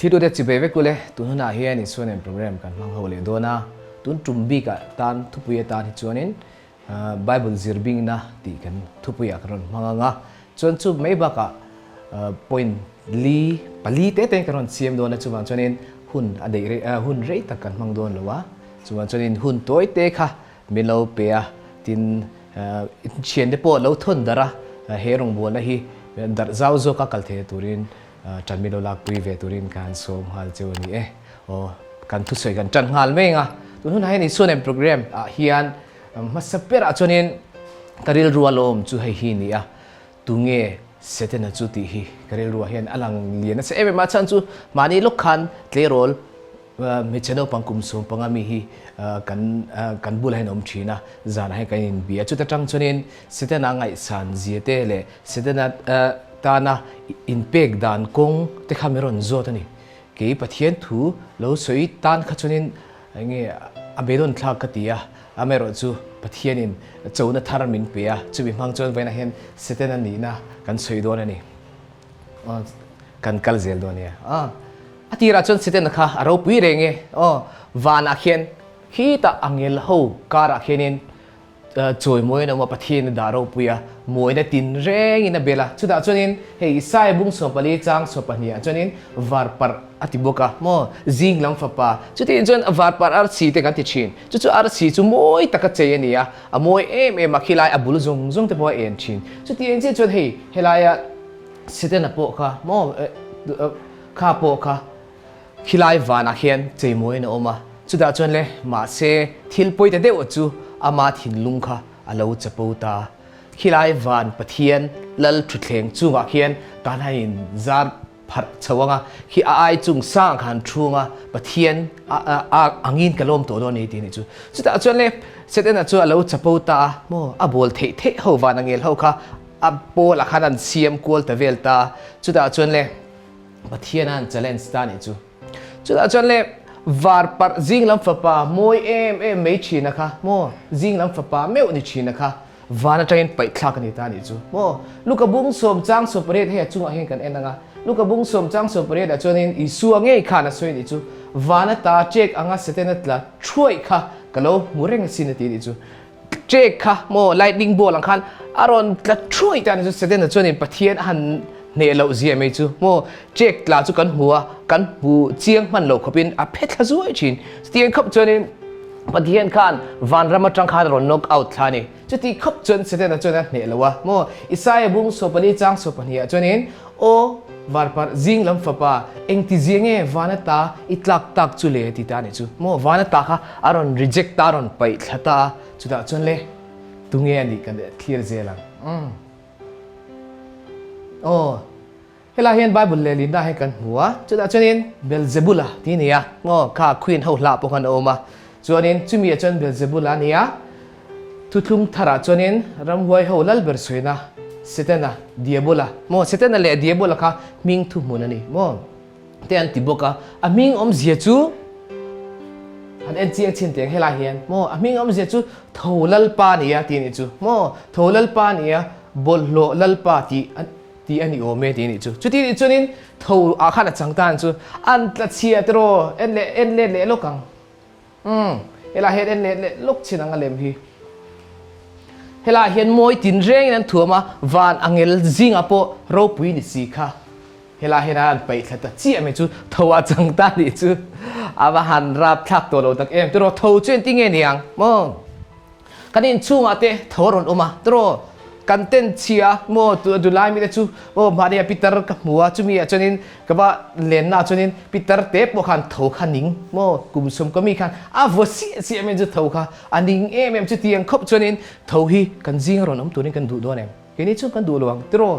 Thiltu te chibei vek ule, tun hunah hian Isua nen program kan hmang ho leh dawn a, tun tum bikah tan thupui atan hi chuanin Bible zir bingna tih kan thupuiah kan rawn hmang ang a, chuan chu mai bakah point li pali te te kan rawn siam dawn a, chuvang chuanin hun a daih rei hun rei tak kan hmang dawn lo a, chuvang chuanin hun tawi te kha min lo pe a, tin thiante pawh lo thawn darh a, he rawngbawlna hi darh zau zawka kal thei turin Ṭan min lo lakpui ve turin ka han sawm nghal cheu a ni e. Aw, kan thusawi kan ṭan nghal mai ang a. Tun hunah hian Isua nen program ah hian hmasa berah chuanin ka rilru a lawm chu hei hi a ni a, tunge Setana chu tih hi ka rilruah hian a lang lian nasa em em a, chhan chu mahni lawk khan tleirawl hmeichhe naupang kum 15 mi hi kan kan bulah hian a awm thin a, zanah hian kan inbia. Chuta tang chuanin Setana ngaihsan zia te leh Setana tana inpek dan kawng te kha min rawn zawt a ni. Kei Pathian thu lo sawi tan kha chuanin enge a beidawn thlak ka ti a, amaherawh chu Pathianin chona thar min pe a, chumi hmang chuan vawiinah hian Setana nihna kan sawi dawn a ni. Kan kal zel dawn nia. A tirah chuan Setana kha a ropui reng e. Aw, vanah khian khitah angel ho karah khianin Chawimawiin a awm a, Pathian a dah ropui a, mawina tin rengin a bel a. Chutah chuanin hei Isaiah bung 14 chang 12 ah chuanin varparh a ti bawk a, maw zing lam fapa. Chutiang chuan varparh arsi te kan ti thin. Chu chu arsi chu mawi taka chei a ni a, a mawi em em a, khilai a bul zawng zawng te pawh a en thin. Chutiang chiah chuan hei helaia Setana pawh kha maw kha pawh kha Khilai vanah khian cheimawiin a awm a, chutah chuan le mahse thil pawi ta deuh chu ama thinlung kha a lo chapo ta. Khilai van Pathian lal thutthleng chungah khian tan a in zar pharh chho ang a, khi a ai chung sang khan thung a, Pathian a angin ka lawm tawh dawn a ni tih a nih chu. Chutah chuan le Setana chu a lo chapo ta a, maw a bawl theih theih ho van angel ho kha a pawlah khan an siam kual ta vel ta a, chutah chuan le. Pathian a an challenge ta nih chu. Chutah chuan le var parh zing lam fapa mawi em em mai thin a kha maw zing lam fapa meuh ni thin a kha van atangin paih thlak a ni ta nih chu maw Luka bung sawm chang 18 hei a chungah hian kan en ang a Luka bung sawm chang 18 ah chuanin Isua ngei khan a sawi nih chu van ata chek anga Setana tla thuaih kha ka lo hmu reng asin a ti nih chu Ṭek kha maw lightning bolt ang khan a rawn tla thuai ta ni chu Setana chuanin Pathian a han hneh loh zia mai chu maw ṭek tla chu kan hmu a, kan hmu chiang hman loh khawpin a phe thla zuai ṭhin. Chutiang khawp chuanin Pathian khan vanram aṭang khan a rawn knock out thla a ni. Chuti khawp chuan Setana chuan a hneh lo a maw Isaia bung 14 chang 12 ah chuanin Aw varparh zing lam fapa engti zia nge van ata i tlak tak chu le ti ta a nih chu maw van ata kha a rawn reject ta a rawn paih thla ta a chutah chuan le tunge a nih kan thlir zel ang umm aw helai hian bible lehlinna hian kan hmu a chutah chuanin Belzebula tih a ni a maw kha queen ho hlah pawh khan a awm a chuanin chumi ah chuan Belzebula a ni a. Thuthlung tharah chuanin ramhuai ho lal ber sawiina Setana, Diabola, maw Setana leh Diabola kha hming thuhmun a ni maw te an ti bawk a, a hming awmzia chu han en chiang chhin teh ang helai hian maw a hming awmzia chu Tho Lalpa a ni a tih a nih chu maw Tho Lalpa a ni a bawlhhlawh Lalpa tih tih a ni awm e tih a nih chu. Chuti nih chuanin tho ah khan a chang tan chu an tla chhia tiraw en leh en let leh lawk ang. Umm, helai hian en leh leh lawk chin ang a lem hi. Helai hian mawi tin rengin an thuam a, van angel zingah pawh ropui ni si kha. Helai hian an paih thla ta chiah mai chu tho a chang ta nih chu a va han rap thlak tawh lo tak em. Tiraw tho chu engtin nge niang maw? Kan inchhungah te tho a rawn awm a, tiraw kan ten chhia maw tu lai mite chu aw mahni a pitar ka hmu a, chumi ah chuanin ka va lenna ah chuanin pitar te pawh khan tho kha ning maw kum sum ka mi khan a vaw siah siah mai chu tho kha a ning em em chutiang khawp chuanin tho hi kan zing a rawn awm turin kan duh dawn em? Keini chu kan duh lo ang tiraw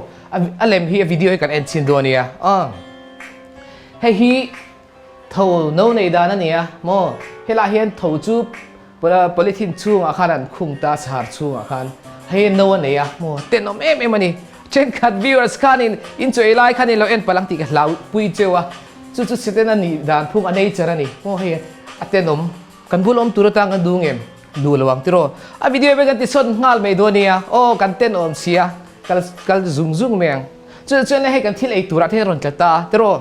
a lem hi a video hi kan en chhin dawn nia aw hei hi Tho no nei dan a nia maw? Helaiah hian tho chu polythene chhungah khan an khung ta, sahar chhungah khan hei no a nei a maw? Tenawm em em a ni. Thenkhat viewers khanin in chaw ei lai khan in lo en palh ang tih ka hlau pui cheu a, chu chu Satan a nih dan phung a nature a ni maw? Hei a tenawm kan bul awm tur atang kan duh ngem? Duh lo ang tiraw? A video pawh kan ti sawn nghal mai dawn nia aw kan tenawm sia kal kal zung zung mai ang. Chu chuan hei kan thil ei turah te hian rawn tla ta tiraw?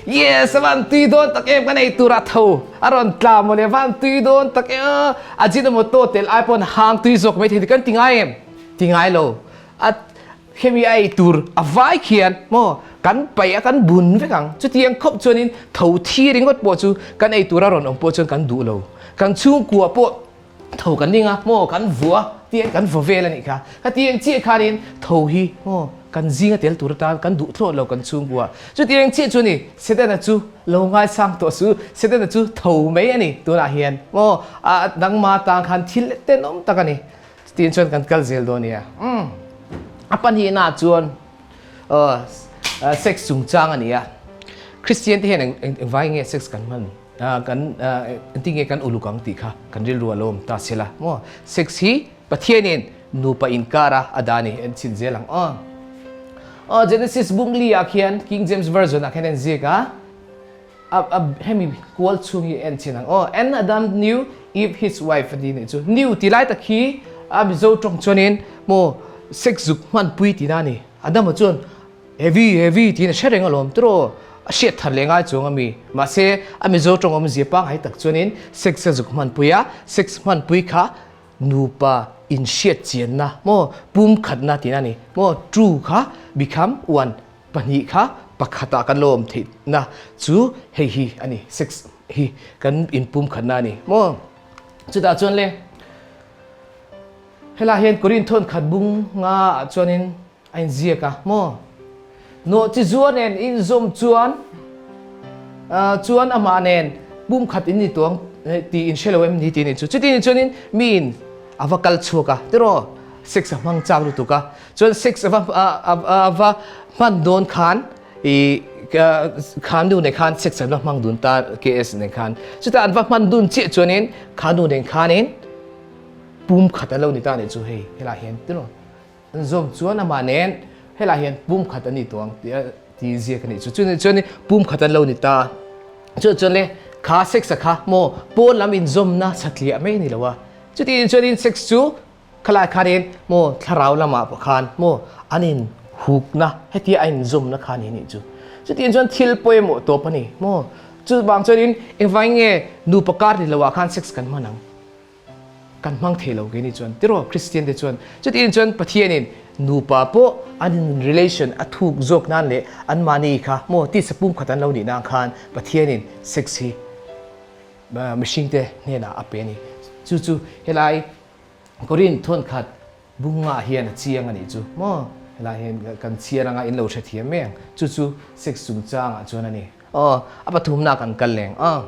Yes, a van tui dawn tak em kan ei tur a tho a rawn tla mawle a van tui dawn tak em a Ajinomoto tel ai pawn hang tui zawk mai thei kan ti ngai em? Ti ngai lo. A hemi a ei tur a vai khian maw kan paih a kan bun vek ang. Chutiang khawp chuanin tho thi ringawt pawh chu kan ei tur a rawn awm pawh chuan kan duh lo. Kan chhungkua pawh Tho kan ning a, maw kan vua tiang kan vaw vel a nih kha. Khatiang chiah khanin tho hi maw kan zinga tel tur atan kan duh thlawt lo kan chhungkua. Chutiang chiah chu a ni, Setana chu lo ngaisang tawh su, Setana chu tho mai a ni tunah hian maw a nangma tang khan thil tenawm tak a ni. Chutiang chuan kan kal zel dawn nia. Umm a pahnihna chuan sex chungchang a ni a, Kristian te hian engvai nge sex kan hman? Kan engtin nge kan uluk ang tih kha kan rilru a lo awm ta sela maw? Sex hi Pathianin nupa inkara a dah a ni en chhin zel ang aw. Aw Genesis bung li ah khian King James Version ah khian a inziak a, a hemi kual chhung hi en chhin ang aw. And Adam knew Eve his wife a ti nih chu. Knew ti lai tak hi a Mizo tawng chuanin maw sex zuk hmanpui tihna a ni. Adama chuan Heavy, heavy tiin a hre reng alawm tiraw? A hriat thar leh ngai chuang a mi. Mahse, a Mizo tawng awmzia pangngai tak chuanin sex a zuk hmanpui a, sex hmanpui kha nupa inhriat chianna maw, pum khatna tiin a ni maw, two kha become one, pahnih kha pakhatah kan lo awm theihna chu hei hi a ni, sex hi kan inpum khatna a ni maw. Chutah chuan le, helaiah hian Korinth khat bung nga ah chuanin, A inziak a maw? Nawh chi zuar nen inzawm chuan chuan amah nen pumkhat in ni tuang tih in hre lo em ni tih a nih chu. Chuti nih chuanin miin a va kal chhuak a tiraw sex a hmang chak lutuk a, chuan sex a va a va hman dawn khan i kha nu nen khan sex an va hmang dun ta KS nen khan. Chutah an va hman dun chiah chuanin kha nu nen khanin pumkhat an lo ni ta a nih chu hei helaiah hian tiraw. An zawm chuan amah nen helaiah hian pumkhat an ni tawh ang tih a ti ziak a nih chu. Chuni chuan pumkhat an lo ni ta. Chu chuan le kha sex a kha maw pawn lam inzawmna satliah mai a ni lo a. Chuti chuanin sex chu khalai khanin maw thlarau lamah pawh khan maw an inhukna hetia a inzawmna kha a ni a nih chu. Chuti chuan thil pawimawh tawp a ni maw. Chuvang chuanin engvangin nge nupa kar ni loah khan sex kan hman ang? Kan hmang thei lo keini chuan tiraw Kristian te chuan chutiin chuan Pathianin nupa pawh an in relation a thuk zawk nan leh an mahni kha maw tisa pumkhat an lo nih nan khan Pathianin sex hi mihring te hnenah a pe a ni. Chu chu helai Korinth thawnkhat bungah hian a chiang a nih chu maw helai hian kan chhiar anga in lo hrethiam mai ang chu chu sex chungchangah chuan a ni. Aw a pathumna kan kal leng aw.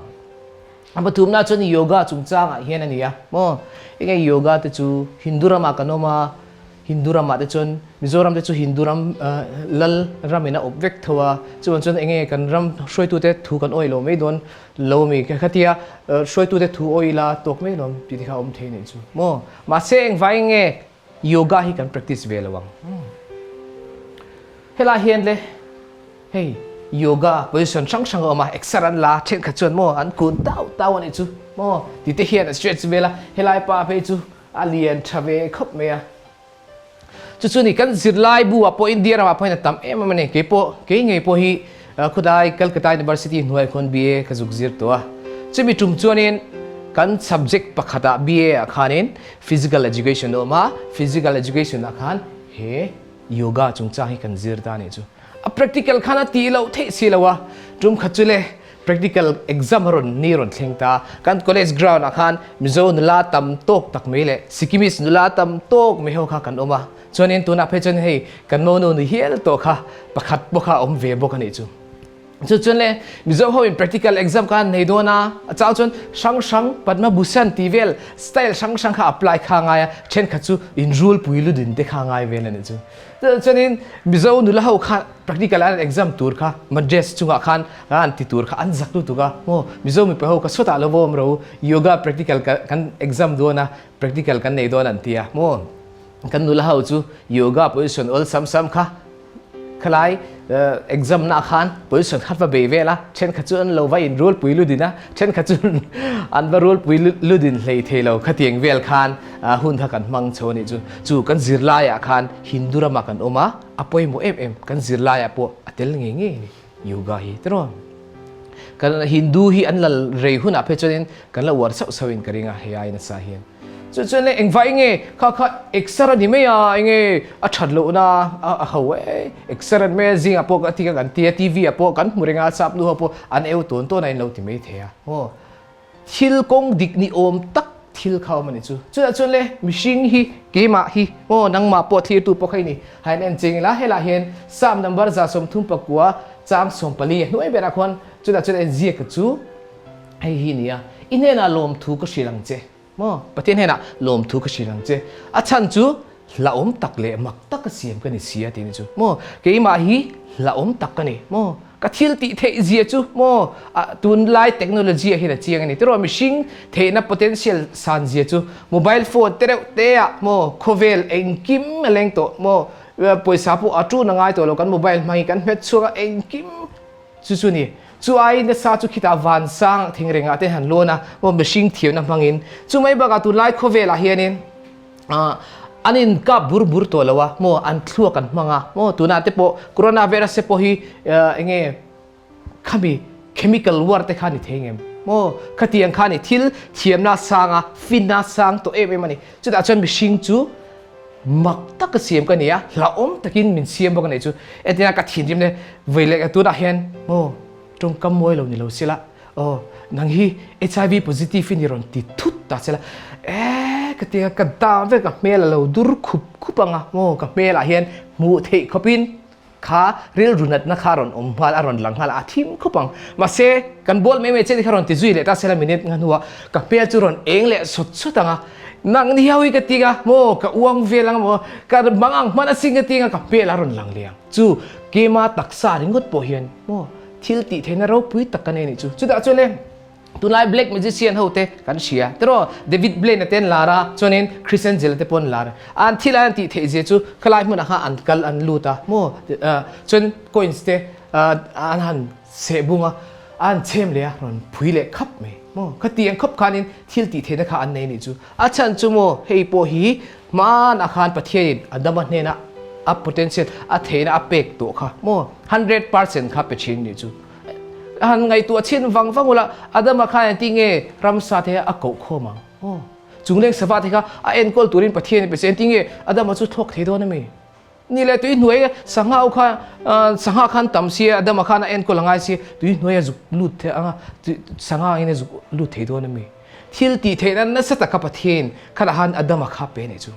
A pathumna chuan yoga chungchangah hian a ni a maw? Enge yoga te chu Hindu ramah kan awm a, Hindu ramah te chuan Mizoram te chu Hindu ram lal ramin a awp vek tho a, chuvang chuan enge kan ram hruaitute thu kan awih lo mai dawn lo ami khatia hruaitute thu awih ila tawk mai lawm tih te kha a awm thei a nih chu maw? Mahse engvai nge yoga hi kan practice ve lo ang? Helai hian le. Hei yoga position hrang hrang a awm a, exer an la thenkhat chuan maw an kun tau tau a nih chu maw ti te hian a stretch vel a, helai pa phei chu a lian tha ve khawp mai a. Chu chu ni kan zirlai bu ah pawh India ramah pawhin a tam em em a ni, kei pawh kei ngei pawh hi khawdai Calcutta University hnuaiah khawn BA ka zuk zir tawh a, chumi tum chuanin kan subject pakhatah BA ah khanin physical education a awm a, physical education ah khan he yoga chungchang hi kan zir ta a nih chu. A practical khan a tih loh theih si lo a, tum khat chu le practical exam a rawn ni rawn thleng ta. Kan college ground ah khan Mizo nula tam tawk tak mai leh Sikkimese nula tam tawk mai ho kha kan awm a, chuanin tunah phei chuan hei kan monu ni hial tawh kha pakhat pawh kha a awm ve bawk a nih chu. Chu chuan le Mizo ho in practical exam kha an nei dawn a, a chang chuan hrang hrang Padma Bhushan tih vel style hrang hrang kha apply kha a ngai a, thenkhat chu inrulpui ludin te kha a ngai vel a nih chu. Chuanin Mizo nula ho kha practical an exam tur kha madress chungah khan an ti tur kha an zak lutuk a maw Mizo mipa ho kha sawtah lo awm ro yoga practical kan exam dawn a practical kan nei dawn an ti a maw kan nula ho chu yoga position awlsam sam kha Khalai exam na khan position khat va bei vel a, thenkhat chu an lo va in rulpui ludin a, thenkhat chu an va rulpui ludin hlei thei lo khatiang vel khan hun kha kan hmang chho a nih chu. Chu kan zirlaiah khan Hindu ramah kan awm a, a pawimawh em em kan zirlaiah pawh a tel ngei ngei a ni yoga hi tiraw. Kan Hindu hi an lal rei hunah phei chuanin kan la uar sauh sauhin ka ring a hei ai nasa hian. Chu chuan le engvah enge kha kha exer a ni mai a enge a that lohna a ho e exer an mai a zingah pawh ka ti ka kan tia TV ah pawh kan hmu reng a sap nu ho pawh an eu tawn tawn a in lo ti mai thei a maw thil kawng dik ni awm tak thil kha awm a ni chu. Chutah chuan le mihring hi keimah hi maw nangmah pawh thlirtu pawh kha i ni hain en ching ila helaiah hian Psalm number 139 chang 14 a hnuai berah khuan chutah chuan en ziak chu hei hi a ni a, i hnenah lawmthu ka hrilh ang che maw Pathian hnenah lawmthu ka hrilh ang che a chhan chu hlauhawm tak leh mak taka siam ka ni si a tih ni chu maw keimah hi hlauhawm tak ka ni maw ka thil tih theih zia chu maw a tunlai technology ah hian a chiang a ni tiraw mihring theihna potential san zia chu mobile phone te reuh te ah maw khawvel engkim a leng tawh maw pawisa pawh a tun a ngai tawh lo kan mobile hmang hi kan hmet chhuak a engkim Chu chu ni. Chu ai nasa chu khitah vansang thing rengah te han lawn a, maw mihring thiamna hmangin. Chu mai bakah tunlai khawvelah hianin an inkap bur bur tawh lo a, maw an thluak an hmang a, maw tunah te pawh corona virus te pawh hi enge khami chemical war te kha ni thei ngem maw khatiang kha ni thil thiamna sang a, finna sang tawh em em a ni. Chutah chuan mihring chu Mak tak ka siam ka ni a, hlauhawm takin min siam bawk a nih chu. Entirna ka thinrim le vawi leh tunah hian aw tawngkam mawi lo ni lo sila aw nang hi HIV positive i ni rawn ti thut ta sela e ka ti a ka dam vek ka hmel a lo dur khup khup ang a maw ka hmelah hian hmuh theih khawpin Kha rilru natna kha a rawn awm nghal, a rawn lang nghal a, a thim khawp ang. Mahse, kan bawl mai mai che ni kha rawn ti zui leh ta sela minute nga hnuah ka hmel chu rawn eng leh sawt sawt ang a. Nang ni ho hi ka ti a, maw ka uang vel ang maw, ka mang ang hman asin ka ti ang a, ka hmel a rawn lang leh ang. Chu keima taksa ringawt pawh hian maw thil tih theihna ropui tak ka nei a nih chu. Chutah chuan le. Tunlai black magician ho te kan hria tiraw David Blaine a te an lar a chuanin Chris Angel te pawh an lar an thil an tih theih zia chu khalai hmunah khan an kal an lut a maw chuan coins te an han seh bung a an chhem leh a rawn phui leh khap mai maw khatiang khawp khanin thil tih theihna kha an nei anih chu a chhan chu maw hei pawh hi hmanah khan Pathianin Adama hnena a potential a theihna a pek tawh kha maw 100% kha pe thin anih chu. Han ngaihtuah chhin vang vang ula, Adama khan engti nge ramsa te a koh khawm ang? Aw, chungleng sava te kha a enkawl turin Pathian a pe che, engti nge Adama chu thlawk thei dawn a mi? Ni leh tui hnuai sangha ho kha, sangha khan tam sia, Adama khan a enkawl a ngai sia, tui hnuai a zuk lut thei ang a, sangha angin a zuk lut thei dawn a mi? Thil tih theihna nasa taka Pathian khalah khan Adama kha pe a nih chu.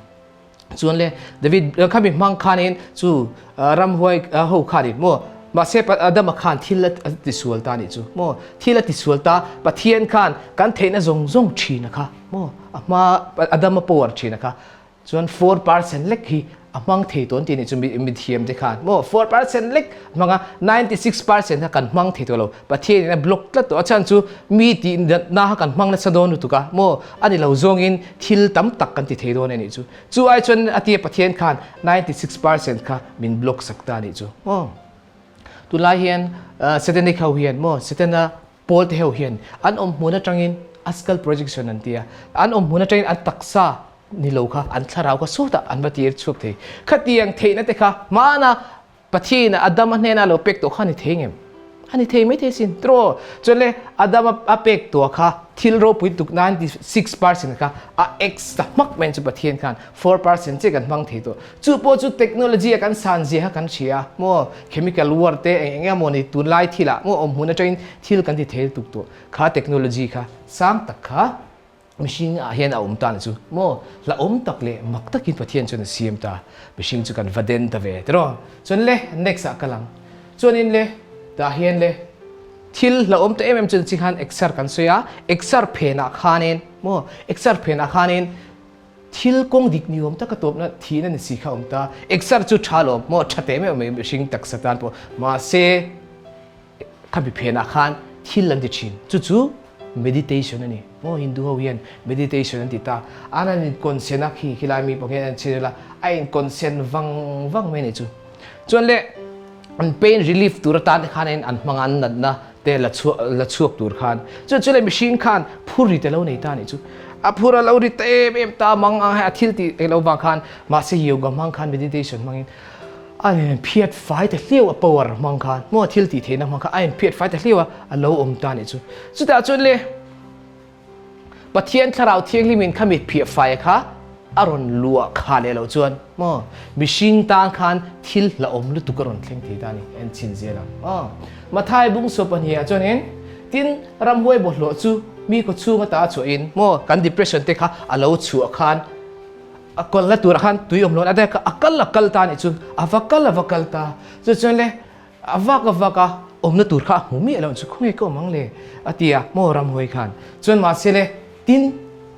Chuan le David khami hmang khanin chu ramhuai ho khanin maw mahse Adama khan thil a tisual ta nih chu maw thil a tisual ta Pathian khan kan theihna zawng zawng thin a kha maw a hma Adama power thin a kha chuan 4% lek hi a hmang thei tawn tih nih chu mithiam te khan maw 4% lek hmang a 96% kha kan hmang thei tawh lo Pathian in a block tlat tawh a chhan chu mi tih natna kha kan hmang nasa dawn lutuk a maw a ni lo zawngin thil tam tak kan ti thei dawn a nih chu chu ai chuan a tia Pathian khan 96% kha min block sak ta a nih chu maw tunlai hian Satanic ho hian maw Satana pawl te ho hian an awm hmun atangin astral projection an ti a an awm hmun atangin an taksa ni lo kha an thlarau kha sawtah an va tir chhuak thei khatiang theihna te kha hmana Pathian Adama hnena lo pek tawh kha a ni thei ngem? A ni thei maithei sin. Tiraw? Chuan le Adama a pek tawh kha thil ropui tuk 96% kha a extra hmak mai chu Pathian khan 4% chiah kan hmang thei tawh. Chu pawh chu technology a kan san zia kha kan hria a maw? Chemical war te eng eng emaw ni tunlai thilah maw awmhmun atangin thil kan ti thei lutuk tawh. Kha technology kha sang tak kha Mihring ah hian a awm ta ni chu maw hlauhawm tak leh mak takin Pathian chuan a siam ta mihring chu kan va den ta ve tiraw chuan le next ah kal ang chuanin le tah hian le thil hlauhawm ta em em chuan chi khan exer kan sawi a exer phen ah khanin maw exer phen ah khanin thil kawng dik ni awm taka tawpna thihna ni si kha awm ta exer chu tha lawm maw tha teh meuh mai mihring taksa tan pawh mahse Khami phenah khan thil an ti thin. Chu chu meditation a ni. Maw Hindu ho hian meditation an ti ta. An an inconsen a, khi khilai mi pawh hian an chhir ila a inconsen vang vang mai a nih chu. Chuan le an pain relief tur atan te khan an hmang a, an natna te la chhuak la chhuak tur khan. Chu chu le mihring khan phur ri te lo nei ta a nih chu. A phur a lo ri ta em em ta mang ang a thil tih eng lo vang khan mahse yoga hmang khan meditation hmangin. A in phiat fai ta hliau a power hmang khan maw thil tih theihna hmang khan a in phiat fai ta hliau a, a lo awm ta nih chu. Chutah chuan le Pathian Thlarau Thianghlimin khami phiah fai kha a rawn luah kha leh loh chuan maw mihring tan khan thil hlauhawm lutuk a rawn thleng thei ta a ni en chhin zel ang aw. Mathai bungsuah pahnih ah chuanin tin ramhuai bawlhhlawh chu mi kawchhung ata a chhuahin maw kan depression te kha a lo chhuah khan A kalna turah khan tui awm lo a a kal a kal ta anih chu a va kal a va kal ta chu chuan le a vak a vak a awmna tur kha a hmu miah lo chu khawnge ka awm ang le a ti a maw ramhuai khan chuan mahse le tin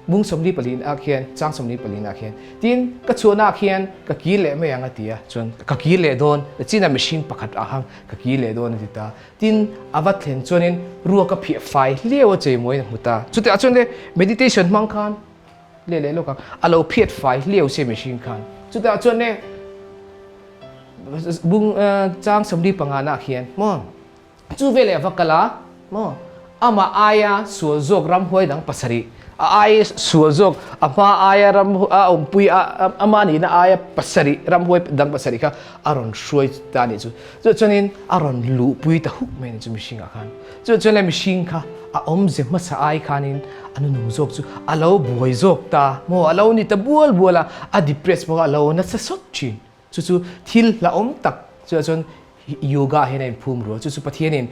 bung 44 ah khian chang 44 ah khian tin ka chhuahna ah khian ka kir leh mai ang a ti a chuan ka kir leh dawn chin a mihring pakhat ah khan ka kir leh dawn a ti ta tin a va thlen chuanin ruak a phiah fai hliau a cheimawiin a hmu ta chutah chuan le meditation hmang khan Leh leh lawk ang. A lo phiat fai hliau se mihring khan. Chutah chuan e bung chang 45 nah khian maw chu veleh a va kal a maw amah aia sual zawk ramhuai dang pasarih a ai sual zawk a hma aia ram a awmpui a ama nihna aia pasarih ramhuai dang pasarih kha a rawn hruai ta anih chu. Chu chuanin a rawn luhpui ta huk mai anih chu mihringah khan. Chu chuan le mihring kha a awmze hmasa ai khanin a nunung zawk chu a lo buai zawk ta maw, a lo ni ta bual bual a, a depress bawk a, a lo nasa sawt thin. Chu chu thil hlauhawm tak chu chuan yoga ah hian a inphum rual. Chu chu Pathianin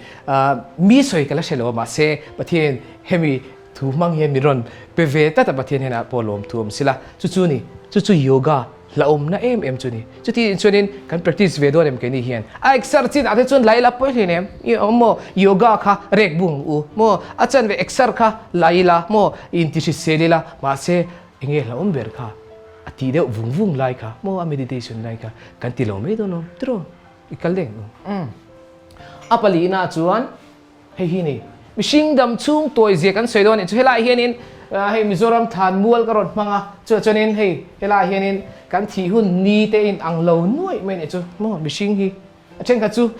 mi sawi ka la hre lo a, mahse Pathianin hemi thu hmang hian min rawn pe ve tlat a, Pathian hnenah pawh lawmthu awm sila. Chu chu ni, chu chu yoga Hlauhawmna em em chu ni. Chuti chuanin kan practice ve dawn em keini hian. A exer chin ah te chuan lai la pawi hlei nem. I awm maw yoga kha rek bung u maw a chan ve exer kha lai ila maw in ti hrisel ila mahse enge hlauhawm ber kha a tih deuh vung vung lai kha maw a meditation lai kha kan ti lo mai dawn awm tiraw i kal deng u. A palihna chuan Hei hi ni. Mihring dam chhung tawi zia kan sawi dawn a nih chu. Helaiah hianin hei Mizoram thlan mual ka rawn hmang a, chutah chuanin hei helaiah hianin kan thih hun ni te in ang lo nuaih mai a nih chu. Maw mihring hi a thenkhat chu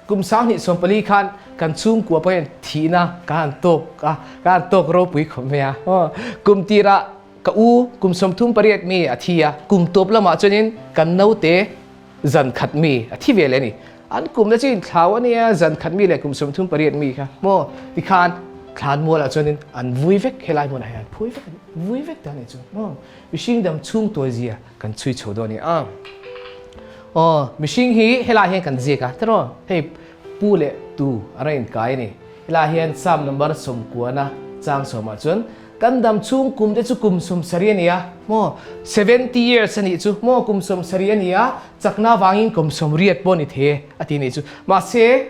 kum 2014 khan kan chhungkua pawh hian thihna ka han tawk a, ka han tawk ropui khawp mai a. Aw kum tirah ka u kum 38 mi a thi a, kum tawp lamah chuanin kan naute zan khat mi a thi ve leh a ni. An kum na chu inthlau a nia, zan khat mi leh kum 38 mi kha maw tikhan thlan mualah chuanin an vui vek, helai hmunah hian phui vek a ni, vui vek ta a nih chu maw. Mihring dam chhung tuai zia kan chhui chho dawn a ni a. Aw, mihring hi helai hian kan ziak a, tiraw hei pu leh tu a rawn inkai a ni. Helai hian Psalm number 90 chang sawmah chuan Kan dam chhung kum te chu kum 70 a ni a maw? 70 years a nih chu maw? Kum 70 a ni a, chakna avangin kum 80 pawh a ni thei e a ti nih chu. Mahse,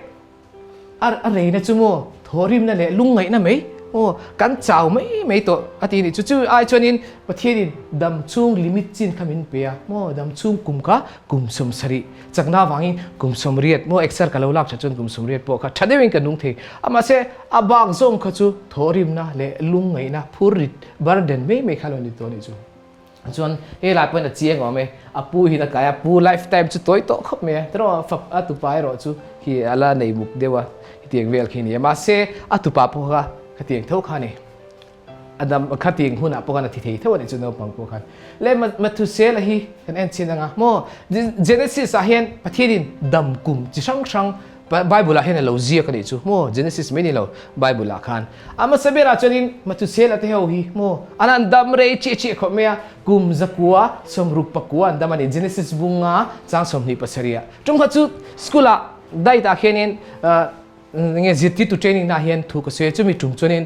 a a reina chu maw thawhrimna leh lungngaihna mai maw kan chau mai mai tawh a ti nih chu. Chu ai chuanin Pathianin dam chhung limit chin kha min pe a maw? Dam chhung kum kha kum 70. Chakna avangin kum 80 maw exer ka lo lak tha chuan kum 80 pawh kha tha deuhin ka nung thei a mahse a bak zawng kha chu thawhrimna leh lungngaihna phur rit burden mai mai kha lo ni tawh a nih chu. Chuan hei lai pawhin a chiang awm e a pu hian a kai a pu life time chu tawi tawh khawp mai a tiraw fap a tupa erawh chu khi a la nei muk deuh a hetiang vel khi a ni a mahse a tupa pawh kha khatiang tho kha a ni. A dam khatiang hunah pawh khan a thi thei tho a nih chu naupang pawh khan. Le Mathusela hi kan en chin anga maw Genesis ah hian Pathianin dam kum chi hrang hrang Bible ah hian a lo ziak a nih chu maw Genesis mai ni lo Bible ah khan. A hmasa berah chuanin Mathusela te ho hi maw an han dam rei chiah chiah khawp mai a kum 169 an dam a ni Genesis bunga chang 27 ah. Tumkhat chu school ah diet ah khianin Nge zirtirtu training na hian thu ka sawi a, chumi tum chuanin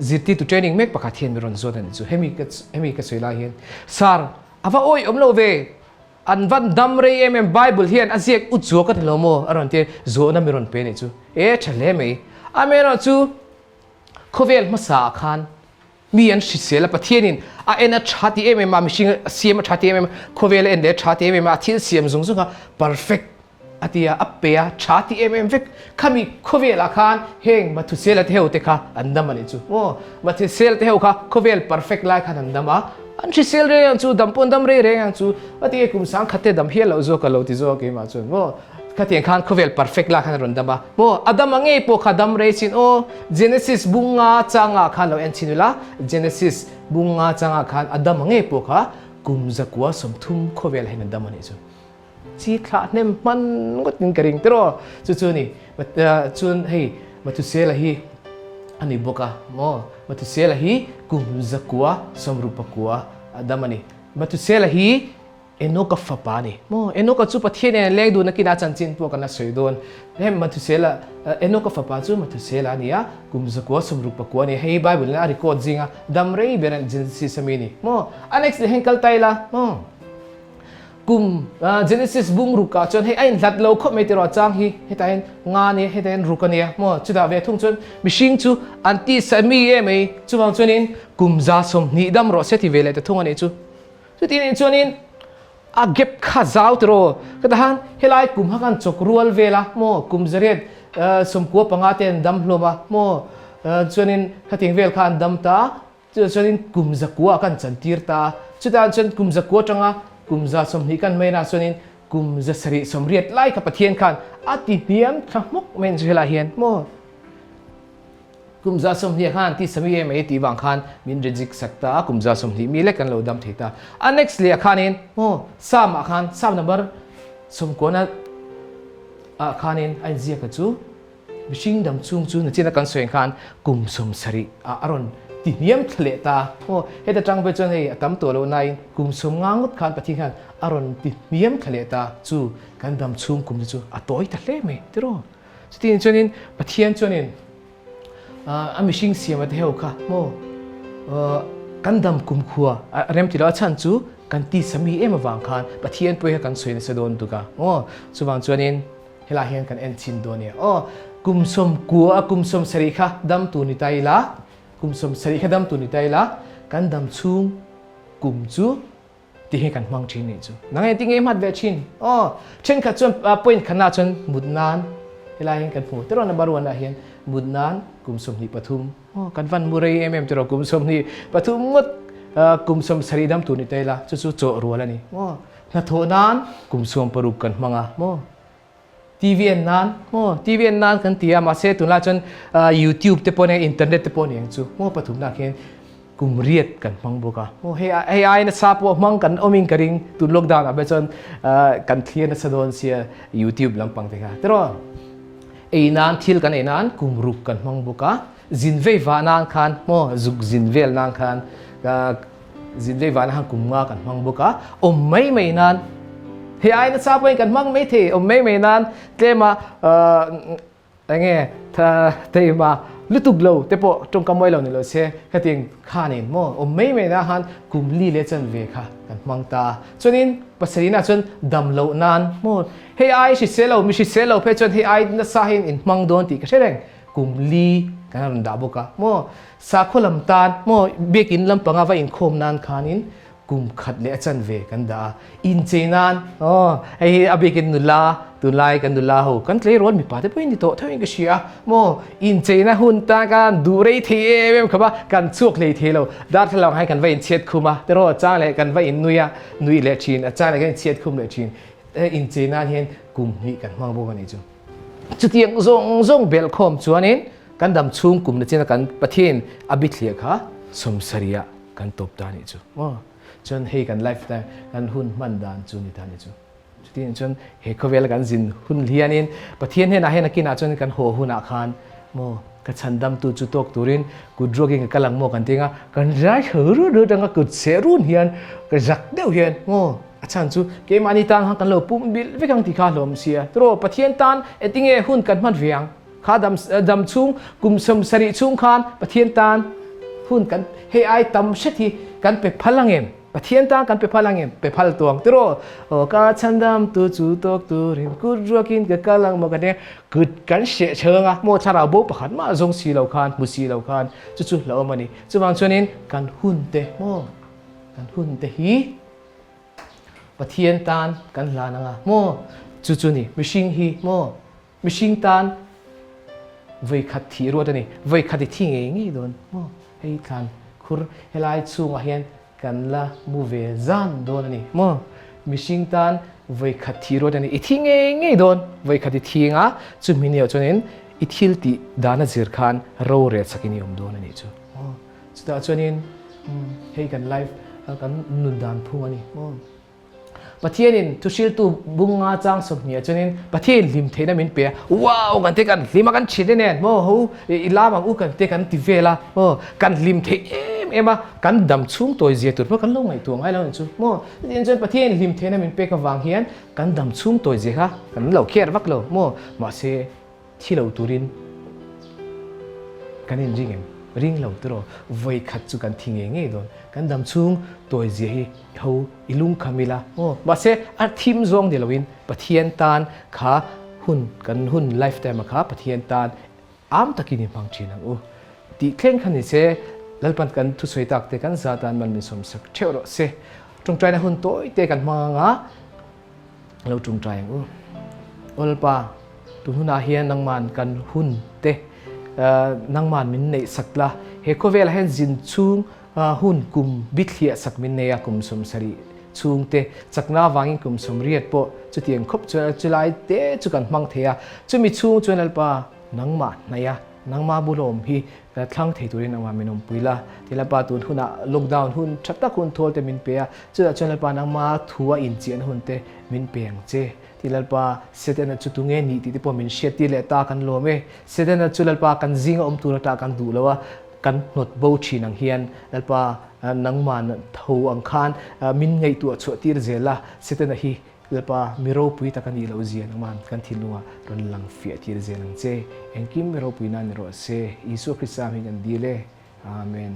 zirtirtu training mek pakhat hian mi rawn zawt a nih chu. Hemi ka hemi ka sawi lai hian Sir, a va awih awm lo ve, an van dam rei em em, Bible hian a ziak ut zuak a ni lo maw? a rawn ti a, zawhna mi rawn pe a nih chu. E, tha hle mai. Amaherawhchu khawvel hmasa ah khan mi an hrisel a, Pathianin a en a tha ti em em a, mihring a siam a tha ti em em a, khawvel a en leh a tha ti em em a, a thil siam zung zung a perfect a ti a, a pe a, tha ti em em vek. Khami khawvelah khan heng Mathusela te ho te kha an dam a nih chu. Aw, Mathusela te ho kha khawvel perfect lai khan an dam a, an hrisel reng ang chu, dam pawh an dam rei reng ang chu, a ti e kum 1000 te dam hial loh zawk a lo ti zawk keimah chuan maw. Khatiang khan khawvel perfect lai khan a rawn dam a, maw a dam a ngei pawh kha dam rei chin aw, Genesis bunga changah khan lo en chin ula, Genesis bunga changah khan a dam a ngei pawh kha kum 130 khawvel hian a dam a nih chu. Chi thlah hnem hman ngawt in ka ring tiraw. Chu chu ni chuan hei Mathusela hi a ni bawk a maw. Mathusela hi kum 100 60 a dam a ni. Mathusela hi Enoka fapa a ni maw. Enoka chu Pathian in a leng dun akin a chanchin pawh kan la sawi dawn. Hei Mathusela Enoka fapa chu Mathusela a ni a, kum 169 a ni. Hei Bible in a record zinga dam rei ber a Genesis ami a ni maw. A next leh hian kal ta ila maw. Kum Genesis bung ruk ah chuan hei a inhlat lo khawp mai tiraw chang hi hetah hian nga ania hetah hian ruk ania maw chutah ve thung chuan mihring chu an tisa mi em mai chuvang chuanin kum 120 dam rawh se ti ve leh ta thung anih chu chuti nih chuanin a gap kha zau tiraw ka ta han helai kum kha kan chawk rual vel a maw kum 995 te an dam hlawm a maw chuanin khatiang vel kha an dam ta Chutah chuanin kum 900 ah kan chantir ta a, chutah chuan kum 900 atanga kum 120 kan hmainah chuanin kum 780 lai kha Pathian khan a ti hniam thla hmawk mai a ni chu helaiah hian maw kum 120 ah khan an ti sami em mai tih vang khan min reject sak ta a, kum 120 mi lek kan lo dam thei ta. A next leh ah khanin maw Psalm ah khan Psalm number 90 ah khanin a inziak a chu. Mihring dam chung chu nachina kan sawi ang khan kum 70 ah a rawn ti hniam thla leh ta. Aw, heta tang pawh chuan hei a tam tawh loh nain kum 50 ngawt khan Pathian khan a rawn ti hniam thla leh ta. Chu kan dam chhung kum te chu a tawi ta hle mai tiraw. Chutiang chuanin Pathian chuanin a mihring siama te ho kha maw kan dam kum khua a rem ti lo a chhan chu kan tisa mi em avang khan Pathian pawh hi kan sawi nasa dawn tuk a. Aw, chuvang chuanin. Helai hian kan en chhin dawn nia. Aw, kum 90 a kum 70 kha dam tur ni ta ila, kum 70 kha dam tur ni ta ila, kan dam chhung kum chu ti hi kan hmang thin nih chu. Nang engtin nge i hmat ve thin? Aw, thenkhat chuan point khatna chuan mut nan helai hian kan hmu. Tiraw number one ah hian mut nan kum 23. Aw, kan van mu rei em em tiraw kum 23 ngawt kum 70 dam tur ni ta ila, chu chu chawh rual a ni. Aw, hnathawh nan kum 16 kan hmang a maw? TV en nan maw TV en nan kan ti a mahse tunlai chuan YouTube te pawh nia internet te pawh ni ang chu maw pathumna khian kum riat kan hmang bawk a maw hei hei ai nasa pawh hmang kan awm in ka ring tun lockdown ah pawh chuan kan thlir nasa dawn sia YouTube lampang te kha tiraw ei nan thil kan ei nan kum ruk kan hmang bawk a zin vei vah nan khan maw zuk zin vel nan khan Zin vei vana han kum nga kan hmang bawk a, awm mai mai nan hei ai nasa pawhin kan hmang mai thei, awm mai mai nan tlema enge teima lutuk lo te pawh tawngka mawi lo ni lo se hetiang khanin maw awm mai mai nan han kum li leh chan ve kha kan hmang ta. Chuanin pasarihna chuan dam loh nan maw hei ai hrisel lo mi hrisel lo phei chuan hei ai nasa hian in hmang dawn tih ka hre reng kum li kan rawn dah bawk a maw. Sakhaw lam tan maw biakinn lampanga va inkhawm nan khanin kum khat leh a chanve kan dah a, inchei nan aw hei hi a biakinn nula tunlai kan nula ho kan tleirawl mipa te pawhin ni tawh theuhin ka hria a maw incheina hun tan khan duh rei thei em em khawp a kan chhuak hlei thei lo darthlalang ah hian kan va inchhiat khum a tiraw a chang leh kan va innui a nuih leh thin a chang leh kan inchhiat khum leh thin inchei nan hian kum hnih kan hmang bawk a nih chu. Chutiang zawng zawng belhkhawm chuanin kan dam chhung kum na china kan Pathian a bithliah kha 70 ah kan tawp ta nih chu maw. Chuan hei kan lifetime kan hun hman dan chu ni ta nih chu. Chutiang chuan he khawvela kan zin hun hianin Pathian hnenah hian nakinah chuan kan haw hunah khan maw ka chhandamtu chu tawk turin kut ruakin ka kal ang maw kan ti anga kan rai rut rut anga kut seh run hian ka zak deuh hian maw A chhan chu keimahni tan khan kan lo pum bilh vek ang tih kha hlawm sia. Tiraw, Pathian tan engtinge hun kan hman ve ang? Kha dam dam chhung kum 70 chhung khan Pathian tan hun kan hei ai tam hret hi kan pe phal ang em? Pathian tan kan pe phal ang em? Pe phal tuang tiraw? Aw ka chhandam tu chu tawk turin kut ruakin ka kal ang maw ka tia kut kan hreh chhang a maw thlarau bo pakhat mah zawng si lo khan hmu si lo khan chu chu hlauhawm a ni. Chuvang chuanin kan hun te maw kan hun te hi Pathian tan kan hlan anga maw? Chu chu ni, mihring hi maw? Mihring tan vawikhat thih ruat a ni, vawikhat i thi ngei ngei dawn maw? Hei thlan khur helai chhungah hian kan la mu ve zan dawn a ni maw? Mihring tan vawikhat thih ruat a ni, i thi ngei ngei dawn, vawikhat i thi anga chumi ni ah chuanin i thil tih dan a zir khan rorel sakin i awm dawn a nih chu maw? Chutah chuanin hei kan life kan nun dan phung a ni maw? Pathianin thuhriltu bung nga chang 20 ah chuanin Pathianin hlim theihna min pe a, wow kan te kan hlim a kan thian nen maw ho i lam ang u kan te kan ti vel a maw kan hlim theih em em a kan dam chhung tawi zia tur pawh kan lo ngaihtuah ngai lo ang chu maw chutiang chuan Pathianin hlim theihna min pek avang hian kan dam chhung tawi zia kha kan lo care vak lo maw mahse Thi lo turin kan inring em? Ring lo tiraw? Vawi khat chu kan thi ngei ngei dawn. Kan dam chhung tawi zia hi ho i lungkham ila aw. Mahse a thim zawng ni loin Pathian tan kha hun kan hun life time a kha Pathian tan am takin i hmang thin ang u. Tih thleng kha ni se Lalpan kan thusawi tak te kan za tan man min sawmsak theuh rawh se. Tawngtaina hun tawi te kan hmang anga lo tawngtai ang u. Aw Lalpa, tun hunah hian nangman kan hun te nangman min neih sak la, he khawvelah hian zin chhung hun kum bithliah sak min nei a, kum 70 chhung te chakna avangin kum 80 pawh chutiang khawp chuan chulai te chu kan hmang thei a, chumi chhung chuan Lalpa nangmah hnaih a, nangmah bulawm hi thlang thei turin nangmah min awmpui la. Ti Lalpa tun hunah lockdown hun tha tak hun thawl te min pe a, chutah chuan Lalpa nangmah thu a inchiahna hun te min pe ang che. Ti Lalpa, Setana chu tunge nih tih te pawh min hriat tir leh ta kan lawm e. Setana chu Lalpa kan zinga awm tur ata kan duh lo a, kan hnawt bo thin ang hian Lalpa nangmah tho ang khan min ngaihtuah chhuah tir zel a, Setana hi Lalpa mi ropui tak a nih loh zia nangmah kan thinlungah rawn lang fiah tir zel ang che. Engkim mi ropui nan ni rawh se. Isua Krista hming kan dil e. Amen.